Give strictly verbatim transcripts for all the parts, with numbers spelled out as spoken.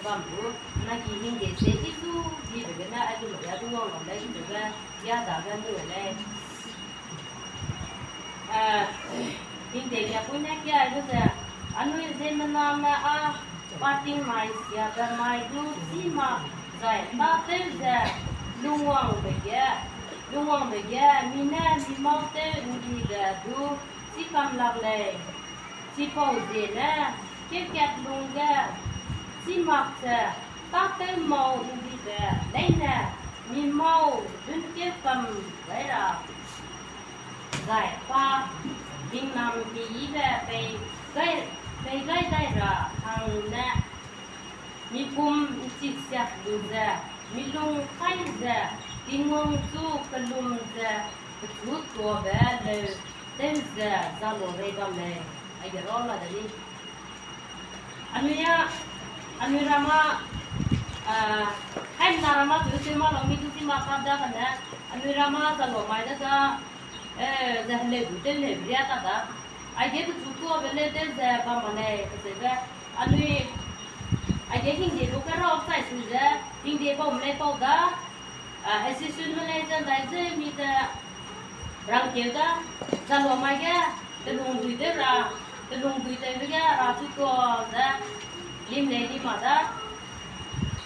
Bam gu, na ki hingde se i zu dibe gene, ai lu ya du wang lam lei, i lu ge, ya dage nu lei. Eh, hingde ge pui ne kia lu ze, anui ziemmename â, pa ting mai siabe mai du, chi mak zai, tâtew ze, lungwangbe ge, lungwangbe ge, mi ne mi mau tew ’ndibe du, chi kam lak lei. Chipau ziene, keukat lung ge, chi mak ze, tâtew mau ’ndibe leine, mi mau dunkeu kam gai ra, zai pa, tingnam keyibe pei gai, pei gai dai ra hang ne, mi pum ’nchi siak lu ze, mi lung kai ze, Tingwang chu kelum ze, pechu tuabe leu tew ze, zalu rei bam lei. Aige rau la de ni. Anui a, anui ram â, ah, haimena ram â chu tew ma lau mi du chi mak kap da kane, anui ram â zalu mai de da, eh, ze heleu du tew leu ria ta da. Aige pechu tuabe leu tew ze bam ma lei, kacheube, anui, aige hingde lu ke rau chai su ze, hingde bam lei pau da, ah, associationme lei ze ’ndai ze mi ze rangkeu da, zalu mai ge, telung dui tew ra, telung dui tewbe ge ra chu tuâ ze, lim lei lim ma da,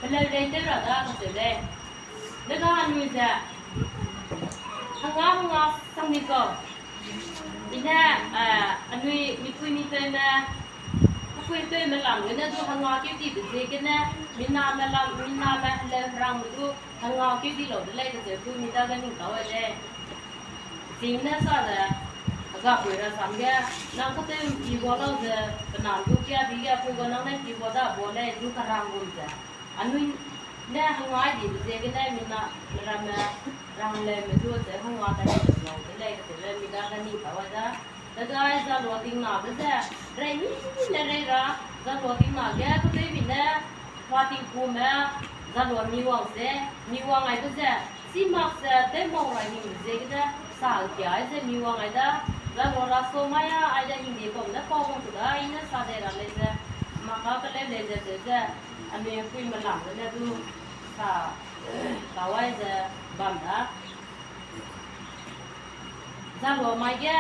peleu lei tew ra da kacheu lei. Dega anui ze, hanga hanga sang ni kau. I ne, eh, anui mipui mipeume, mipui mipeume lam gene du hanga keu dibe ziegene, miname lam, miname heleu rang du hanga keu di lau de lei kacheu du mi dage ning tau ai lei. Chine sa ze, hegapui rasam ge, nang katew ’mpi gua lau ze, pe nam du kia bi ge pui gua nang ne ’mpi gua da gua lei du karang gum ze. Anui ne hanga dibe ziegene mina, miramme, rang leume du ze hanga ta ni lau de lei kacheube mi dage ning tau ai da. Dega zalu tingnabe ze, rei mi le rei ra, zalu tingna ge ketew bi ne, pa tingkume, zalu mi wang ze, mi wang aibe ze, chi mak ze tew mau ra hingbe ziegene, sa ’ngkia ai ze mi wang ai da, zalu ra so mai â, ai de hingde bam ne pau bam ku da, i ne sa dei ra lei ze, maka keleu lei ze cheu ze, anui puime lam gene du, sa, tau ai ze, bam da. Zalu mai ge,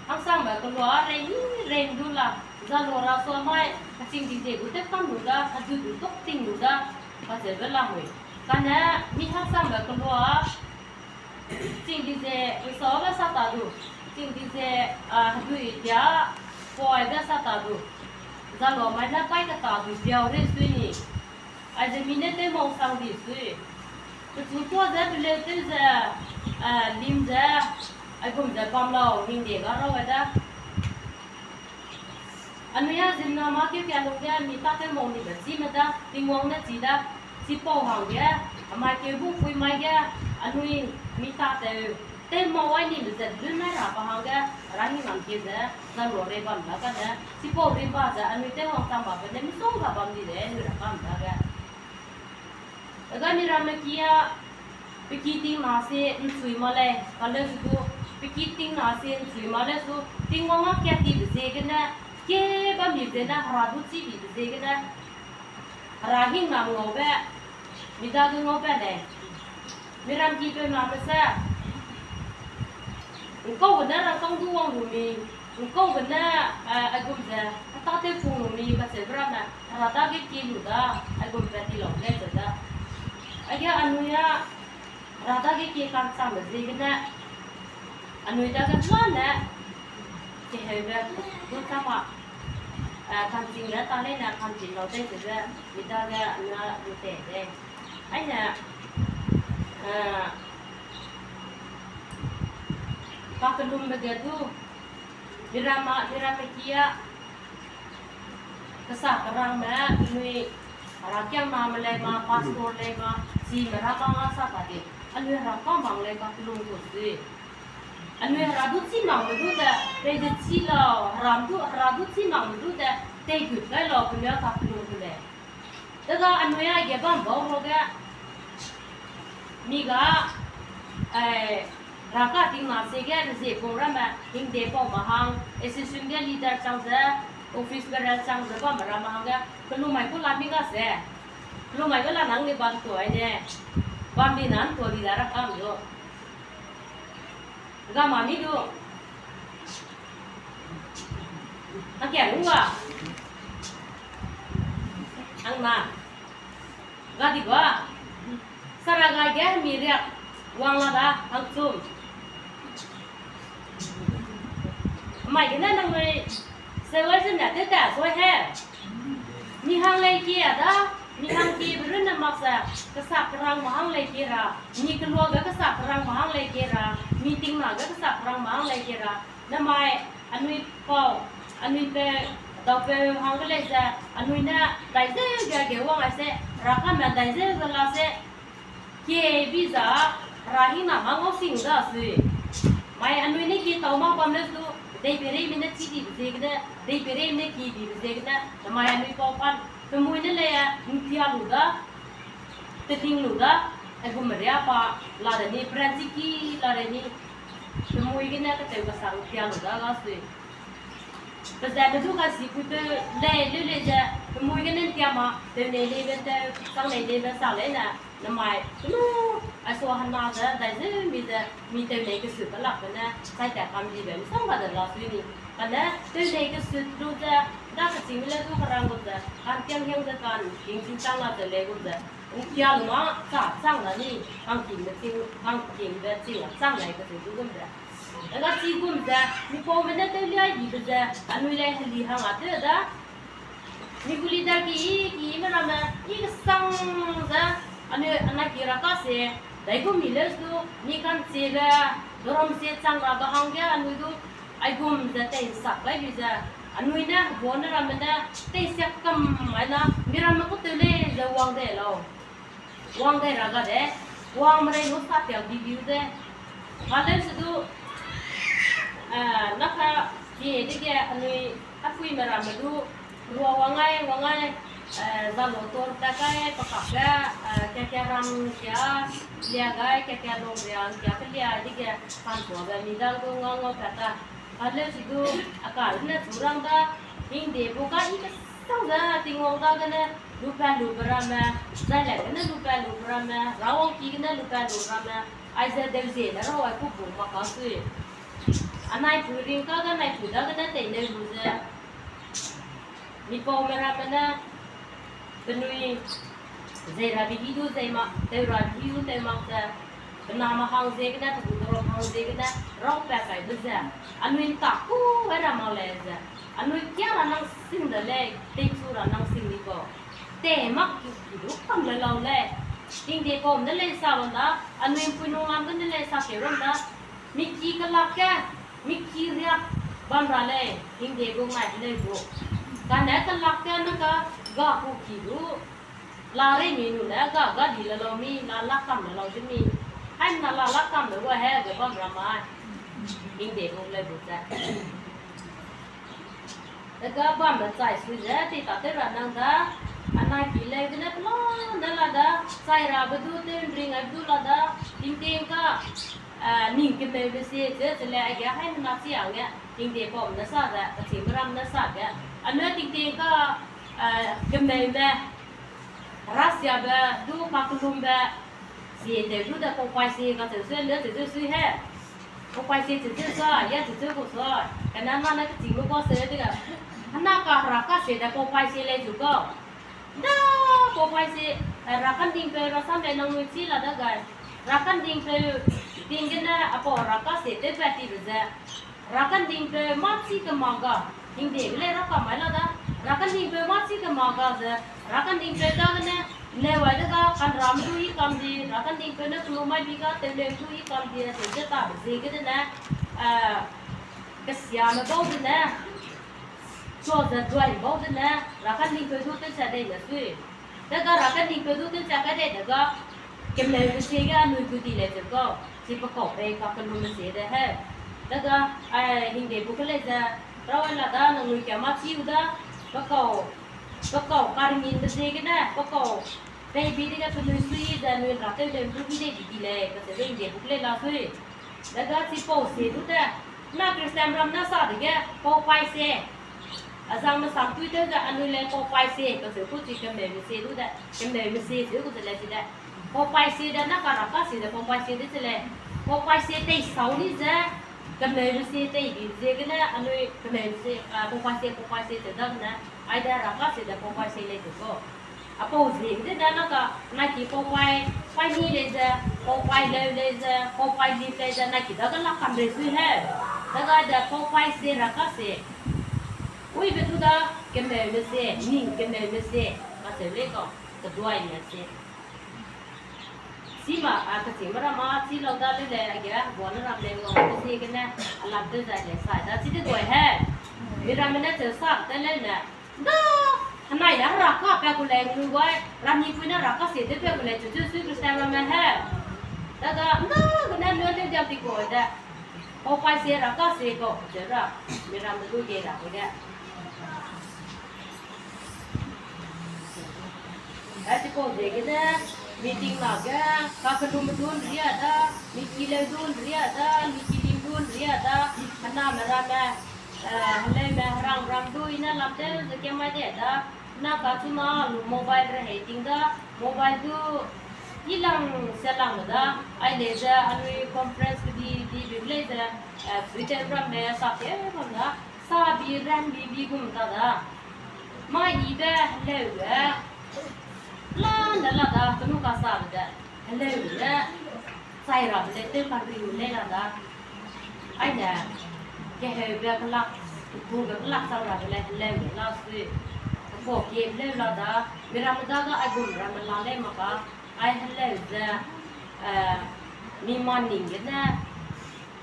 hangsangbe kelua rei ni rei du la, zalu ra so mai, kaching di ze gu tew kam lu da, hedu du tuk ting lu da, kacheube lamui. Kane, mi hangsangbe kelua, ching di ze, ’nsaube sa ta du, ching di ze, ah, hedui tia, poibe sa ta du, zalu mai ne paî keta du biau rei sui ni. Aize mi ne tew mau sang di sui. Pechu tuâ ze peleu tew ze, ah, lim ze, aigum ze bam lau, hingde ga rau ai da. Anui a ziemmena mâ keu kia lungge mi tâtew mau nibe chime da, Tingwang ne chi da, chipau hangge, amai keu bupui mai ge, anui mi tâtew, tew mau ai nibe ze lun nai ra pa hangge, ra hingnam kie ze, zalu rei bam da kane, chipau rimba ze, anui tew wangchang babe ne misongga bam di de, anui ra bam dage. Dega mi ramme ki â, pe ki tingna se ’nchui ma lei, kaleu su du, pe ki tingna se ’nchui ma lei su, Tingwang â kat dibe ziegene, kie bam dibe zene, hera du chî dibe ziegene, hera hingnam ngaube, mi dage ngaupat lei. Mi ram ki peu name se, ’ngkau gene rangkâng du wang lu mi, ’ngkau gene, eh, aigum ze, heta tew pung lu mi, kacheube ramme, hera dage kie lu da, aigum pat ti lau lei ze da. Aige anui â, hera dage kie ka'nchangbe ziegene, anui dage lane, keheube, du chama, eh, ka'nching ge ta leine ka'nching lau tei zebe, mi dage anui â lu tei lei. Aine, eh, kakellumbe ge du, miramme, miramme ki â, kesa kerangme, penui, herakiangname lei ma, pastor lei ma, chime ramme â sa ta di, anui hera ka'mbang lei kakellum gu sui. Anui hera du chî makme du de, pei de chî lau, hera du, hera du chî makme du de, teigut gai lau, penui â kakellum gu lei. Dega anui aige bam bau ruage, mi ga, eh, raka tingna sie ge rezie pung ramme, hingde pau ma hang, association ge leader chang ze, office bearer chang ze bamme ramme hangge, kellum mai ku la mi ga se. Lu mai be la nang ni bam tuâ ne. Bam di nan tuâ di da ra kam du. Ga ma mi du. A kia lu wa. Ang na. Ga di ba. Sara ga ge mi riak. Wang la da, ang chum. Mai gene nangnui, sewai zene te ta soi he. Mi hang lei ki a da, mi hang ki be runne mak ze, kesa kerang ma hang lei ki ra, mi kelua ge kesa kerang ma hang lei ki ra, mi tingna ge kesa kerang ma hang lei ki ra, namai anui pau, anui pe, dau pe hang ge lei ze, anui ne dai zeu ge ge wang ai se, ra kame dai zeu ge la se, kie bi za, ra hina ma ngau sing da sui. Mai anui ne ki tau ma bam le du, dei pereime ne chi dibe ziegene, dei pereime ne ki dibe ziegene, namai anui pau pan, pemui ne lei a, ntia lu da, teting lu da, aigum ria pa, la de ni, peranchi ki la de ni, pemui gene keteu kesang ntia lu da ga sui. Pe ze pe du ga si pui pe lei leu lei ze, pemui gene ntia ma, tew nei leibe tew, sang nei leibe sang leine, namai, kenu, aisua hena ze, dai zeu mi ze, mi tew nei kesut kelak gene, chai tat kam dibe, mi sang ga de la sui ni. Kane, tew nei kesut lu ze, da kechîngme le du kerang gu ze, kan tiang hiang ze kan, tingching chang la ze lei gu ze, ntia lu ma, cha chang la ni, kangkingbe ching, kangkingbe ching la chang lei kesut du gum ze. Daga chi gum ze, mi paume ne tew liai dibe ze, anui lei heli hang a tew da. Mi gu leader ki, ki me ramme, i kesang ze, anui anai ki ra ka se, dai gu mi leu du, mi kan chibe, dorom sie chang rabe hangge anui du, aigum ze teisak gai bi ze, anui ne, bone ramme ne, teisiak kam mai na, mi ramme ku tew lei ze wang de lau. Wang dai ra ga de, wang merei nu sa tiak bibiu de. Ngaleu se du, eh, naka, pie dege anui, apuime ramme du, rua wang ai, wang ai, eh, zalo tor ta kai, pakak ge, eh, kia kia ram kia, lia gai, kia kia lung ria, kia kelia dege, kantuabe mi dau du ngau ngau pat ta. Ngaleu se du, a ka ne chu rang da, hingde bu ka i kesang ze, Tingwang dagene, lupat lube ramme, zailak gene lupat lube ramme, rawangki gene lupat lube ramme, aize deu zie ne raw ai ku bu mak ka sui. Anai pu ring ka ge nai pu dagene tei neu lu ze, mi paume ramme ne, penui, zei rabe hi du zei mak, tew rabe hi du tew mak ze, pe name hang ziegene, pe gu dorom hang ziegene, raw pat kaibe ze, anui ntak ku ai ra mak lei ze, anui kia ra nang sing de lei, teichu ra nang sing di kau. Tei mak ki ki du kam le lau lei. Hingde kau ne lei sa bam da, anui mpui nung lam gene lei sa keu ram da. Mi ki kelak ge, mi ki riak bam ra lei, hingde gu ngai lei gu. Kane kelak ge ne ka ga ku ki du, la rei mi nu ne ga ga di le lau mi, la lak kam le lau de mi. Haimena la lak kam le gu he ge bam ra mai. Hingde gu lei gu ze. Dega bambe chai sui ze, tei tatew ra nang da, anai ki leu gene pelane la da, chai rabe du, tew nring aibe du la da, tingting ka, eh, ning kemeube sie ze, ze le aige haimena chi a nge, hingde bam ne sa ze, kechîngme ram ne sa ge, anui tingting ka, eh, kemeume, Russiabe du kakellumbe, zie tew du de paupai sie kacheu sui, ne cheu cheu sui he. Paupai sie cheu cheu sa, ya cheu cheu gu sa. Kane na ne kechîngme kau se de ga. Hena ka hera ka sie de paupai sie lei zu kau. Da paupai sie, eh, rakandingpeu rasam le nangnui chi la da gai. Rakandingpeu ting gene apau hera ka sie tewpat tibe ze. Rakandingpeu mâ chî kema ga, hingde ge lei ra kam mai la da. Rakandingpeu mâ chî kema ga ze, rakandingpeu dagene, neu ai de ga, kanram du i kam di, rakandingpeu ne kellum mai bi ga, tewleu du i kam di, acheu ze tabe ziegene, eh, kesiame bau dene, chua ze duai bau dene, rakandingpeu du tewsa dei ne sui. Dega rakandingpeu du tewsa kai dei dega, kemeube sie ge anui gu di lei ze kau, chi pe kau pei kakellumbe sie de he. Dega, ai, hingde gu ke lei ze, raw ai la da, nangnui kia mâ chî u da, pe kau, pe kau karngin be ziegene, pe kau, peibi dege penui sui ze, anui ra tewleu du i dei di di lei, kacheube hingde gu ke lei la sui. Dega chipau sie du de, na Christian ram ne sa dege, paupai sie. Azang mesam tui tew ze anui le pau paî se, kacheu ku chi kemeume se du de, kemeume se cheu ku ze le chi de. Pau paî se de, na ka ra ka se de, pau paî se de chi le. Pau paî se tei sau ni ze, kemeume se tei di ziegene, anui kemeume se, a, pau paî se, pau paî se cheu dagene, aide ra ka se de, pau paî se lei cheu ku. Apau ziegene na ka, na ki pau paî, paî ni lei ze, pau paî leu lei ze, pau paî lim lei ze, na ki dage lak kam rei sui he. Daga de pau paî se ra ka se. Uibe du da kemeume se, ning kemeume se, kacheu lei kau, keduaime se. Chima, a, kechîngme ramme, chi lau da leu lei, age, guane ram lei, wang ziegene, alam tew zai lei sai da, chi de duai he. Mi ramme ne cheu sak te leu ne, da, henai ne hera ka pa gu lei, ngu gai, ram ni pui ne ra ka se de pa gu lei, chu chu sui Christian ramme he. Daga, da, gene leu leu diak di gu de. Pau paî se ra ka se kau, ze ra, mi ramme du ge ra gu de. Ai chipau ziegene, meeting lage, kakellumme du ’nria da, mi ki leu du ’nria da, mi kilim du ’nria da, hename ramme, eh, heleume herang ram du i ne lam tew ze kemai de da, na kachuna lu mobile rehei ting da, mobile du i lang se lang da, ai lei ze anui conference kedi di bi lei ze, eh, Twitter ramme sa ke bam da, sa bi ran bi bi gum ta da. Mâ ibe heleu ge, la ne la da, kenu kasa de, heleu ge, chai rabe lei tew kari lei la da. Aine, keheube kelak, kebube kelak chau rabe lei heleu ge la sui. Kepau kie leu la da, mi ramme dage aigum ramme la lei mak ka, ai heleu ze, eh, mi maning gene,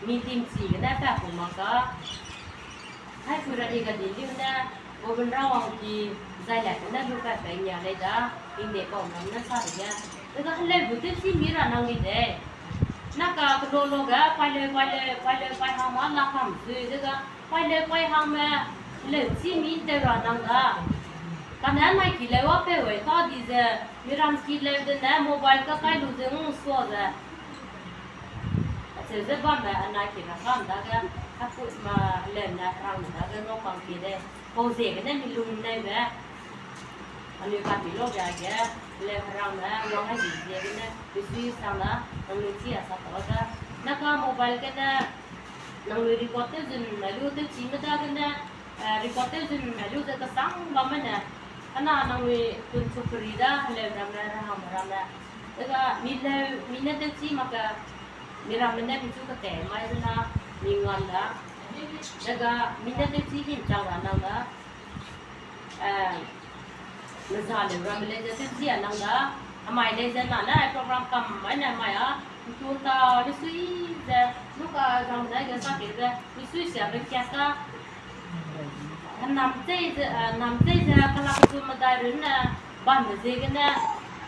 mi timchi gene pa pu mak ka. Haipui ra ni ga di liu ne, Gobin Rawang ki zai le ne lu pa pe ngia lei da, ning de bam ram ne sa de ge. Dega heleu bu tew chi mi ra nang di de. Na ka kelo lo ge, paileu, paileu, paileu, pai hang ma na kam sui, dega, paileu, pai hangme, heleu chi mi tew ra nang da. Kane nai ki leu a peu wei ta di ze, mi ram ki leu de ne, mobile ka kai lu ze, ’nsua ze. Acheu ze bamme anai ki ra kam dage, haput ma leu ne rang dage ngau kam ki de. Pau ziegene mi lung neibe. Anui ka pi lo ge ge, leu rang ne, wang ai di ziegene, misui sang da, nangnui chi a sa ta da. Na ka mobile gene, nangnui record tew zun mai lu, tew chime dagene, eh, record tew zun mai lu ze kesang bamme ne. Ana nangnui kunchu keri da, heleu ramme, raham ramme. Dega mi leu, mi ne tew chi mak ge, mi ramme ne mi chu ketei mai zena, mi ngam da. Dega mi ne tew chi him chang ra nang da. Eh, meza leu ramme lei ze tew chi a nang da. Amai lei ze na ne program kam mai ne mai a. Ntu ta misui ze, nu ka zang dai ge sa ke ze, misui sia be kia ka. Nam chei ze, eh, nam chei ze, kelak chu medai runne, bambe ziegene,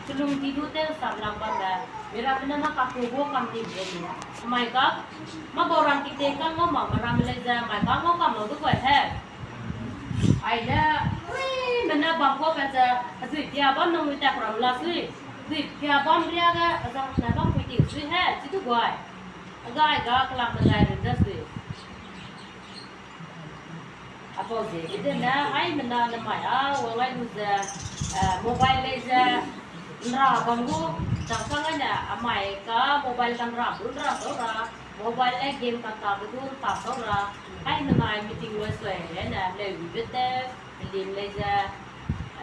kelung di du tew sam lang bambe, mi ramme ne mâ ka pu gu kam di ze ni. Mai ka, mâ bau rang ki te ka ngau mak, mi ramme lei ze, mai ka ngau kam lau du gai he. Aine, ui, mene bam kau pe ze, azui pia bam nangnui tak ram la sui. Zui pia bam ria ge, azang ne bam pui ting sui he, chi du gai. Agai ga kelak medai run da sui. Apau ziegene, aimena nemai a, wang ai lu ze, eh, mobile lei ze, nra bam gu, chang chang aine, amai ka mobile ka nra gu nra sau ra, mobile lei game ka ta gu du ta sau ra, aimena meeting loi sui le ne, leu ibe te, lim lei ze,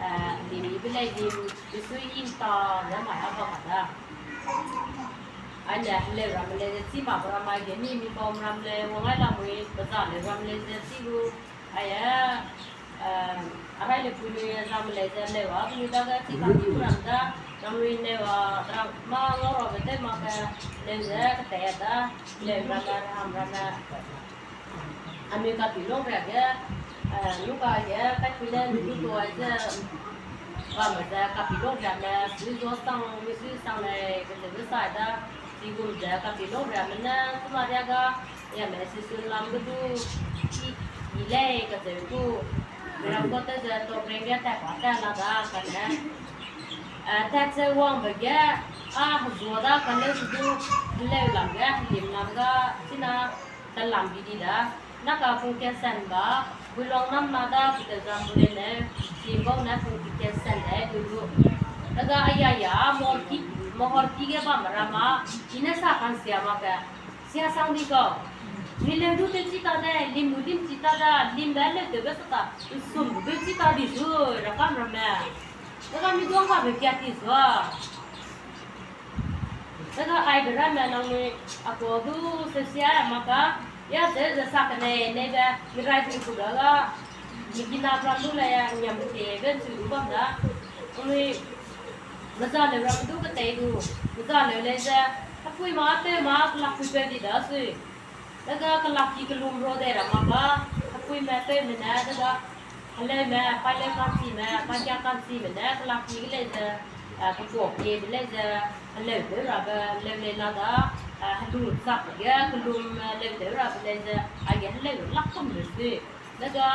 eh, lim ibe lei lim, misui i nta, nemai a bam a da. Aine heleu ramme lei ze chi mak gu ramai ge ni mi bam ram lei, wang ai lamui, peza leu ram lei ze chi gu, aie, eh, arai le pui nui ramme lei ze leu a, penui dage chi kam di gu ram da, nangnui leu a, ram mâ ngau rabe tew mak ge, leu ze ketei a da, leu ramme, ram ramme. Anui ka pi lung ria ge, eh, nu ka ge, kaipui ne mi du tuai ze, bamme ze ka pi lung riame, sui zo sang, misui sang lei, kacheu du sai da, chigum ze ka pi lung riame ne, chuna ria ga, yame si sun lam ge du, i, i lei, kacheu gu, ram kau tew ze, tok reng ge tat pa tat la da, kane. Eh, tat ze wangbe ge, a, hezua da, kane si du, heleu lam ge, helim lam ga, china, kalam bi di da. Naka pung kasen ba, Builong nam na da Peter Zambule ne, Simbau ne pung kasen de du du. Daga aya ya, Mohorki, Mohorki ge bam ra ma, i ne sa kan sia mak ge, sia sang di kau. Mi leu du tewchi ta de, lim du limchi ta da, limbe leu tewbe sa ta, nsum du chi ta di zu, rakam ramme. Daga mi duang gabe kia ti zua. Daga aibe ramme nangnui, a kua du se sia mak ka, ya ze ze sa kenei neibe, mi rai du ku da ga, mi kina ram du le ya, ngiam ke be chu du bam da. Nangnui, meza leu ram du ketei du, meza leu lei ze, hepui ma, peu ma, kelak pui peu di da sui. Daga kelak ki kelum ro dei ra mak ka, hepuime peume ne, daga heleume, paileu ka'nchime, paikia ka'nchime ne, kelak ki ge lei ze, eh, kekuak kiebe lei ze, heleu tew rabe leu lei la da, eh, helu chak ge kelum, eh, leu tew rabe lei ze, aige heleu lak kum le sui. Daga